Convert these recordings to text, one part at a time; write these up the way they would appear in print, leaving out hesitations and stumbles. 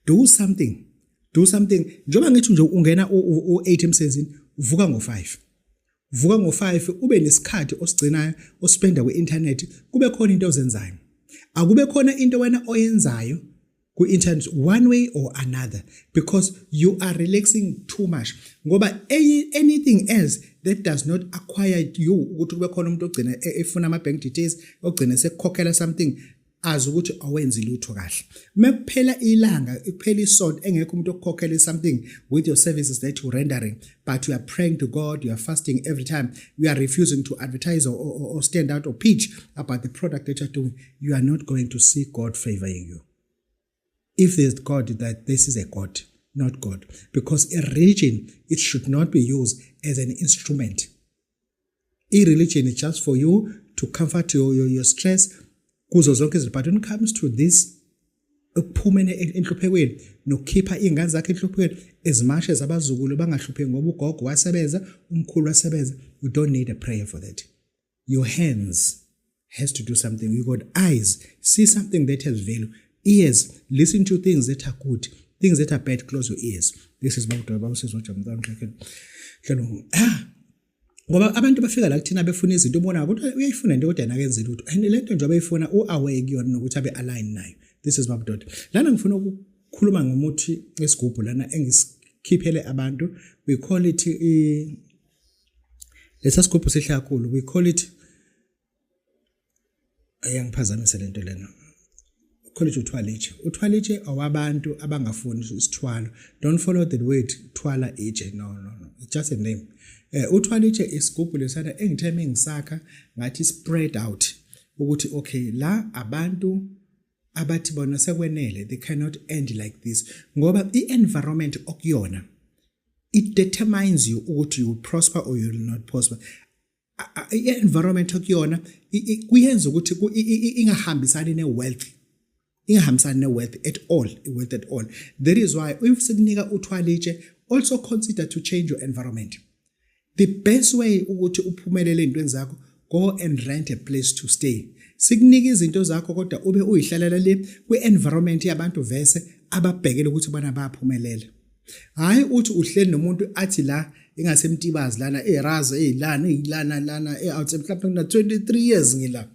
Do something, do something. Njengoba ngithi nje ungena u-8 emsebenzini, uvuka ngo-5, vuka ngo-5, ube nesikhathi osigcinayo ospenda kwi-internet, kube khona into ozenzayo, akube khona into wena oyenzayo ku-internet one way or another, because you are relaxing too much, ngoba anything else that does not acquire you ukuthi kube khona umuntu ogcina efuna ama-bank details, ogcina sekukhokhela something, azi ukuthi awenzi lutho kahle. Mekuphela ilanga, kuphela isonto engekho umuntu okukhokhela something with your services that you rendering, but you are praying to God, you are fasting every time, you are refusing to advertise or stand out or pitch about the product that you are doing, you are not going to see God favoring you. If there's God, that this is a God, not God. Because a religion, it should not be used as an instrument. A religion is just for you to comfort your stress kuzo zonke izinto. But when it comes to this, ukuphuma enhluphekweni nokukhipha iy'ngane zakho enhluphekweni, as much as abazukulu bangahlupheki ngoba ugogo wasebenza, umkhulu wasebenza, you don't need a prayer for that. Your hands has to do something. You got eyes, see something that has value. Ears, listen to things that are good. Things that are bad, close your ears. This is Baba Baba. Ah, ngoba abantu bafika la kuthina befuna izinto, ubona ukuthi uyayifuna into kodwa yena akenzi lutho, and le nto njengoba eyifuna u-aware kuyona nokuthi abe align nayo. This is Baba Dot. Lana ngifuna ukukhuluma ngomuthi wesigubhu lana engisikhiphele abantu. We call it lesa sigubhu sihle kakhulu. We call it, ayangiphazamisa lento lena, call it uthwalitshe. Uthwalitshe awabantu abangafuni isithwalo. Don't follow the word thwala itshe. No, no, no, it's just a name. Uthwalitshe isigubhu lesana engithe mengisakha ngathi spread out ukuthi okay, la abantu abathi bona sekwenele, they cannot end like this, ngoba i-environment okuyona, it determines you ukuthi you will prosper or you will not prosper. I-environment okuyona kuyenza ukuthi ingahambisani ne-wealth, ingahambisani ne-wealth at all, wealth at all. That is why if sikunika uthwalitshe, also consider to change your environment. The best way ukuthi uphumelele ey'ntweni zakho, go and rent a place to stay. Sikunika izinto zakho kodwa ube uyihlalela le kwi-environment yabantu vese ababhekele ukuthi bona bayaphumelela. Hhayi uthi uhleli nomuntu athi la ingasemtibazi lana eraza eyilana eyilana lana e-out, mhlawumbe ngina 23 years ngila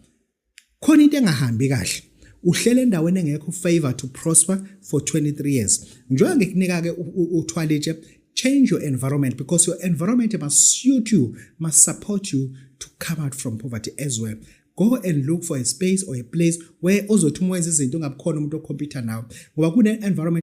khona, into engahambi kahle, uhlele endaweni engekho favor to prosper for 23 years. Njengoba ngikunika ke uthwalitshe, change your environment, because your environment must suit you, must support you to come out from poverty as well. Go and look for a space or a place where ozothi uma wenza izinto ungabi khona umuntu ocompeta nawe, ngoba kune environment.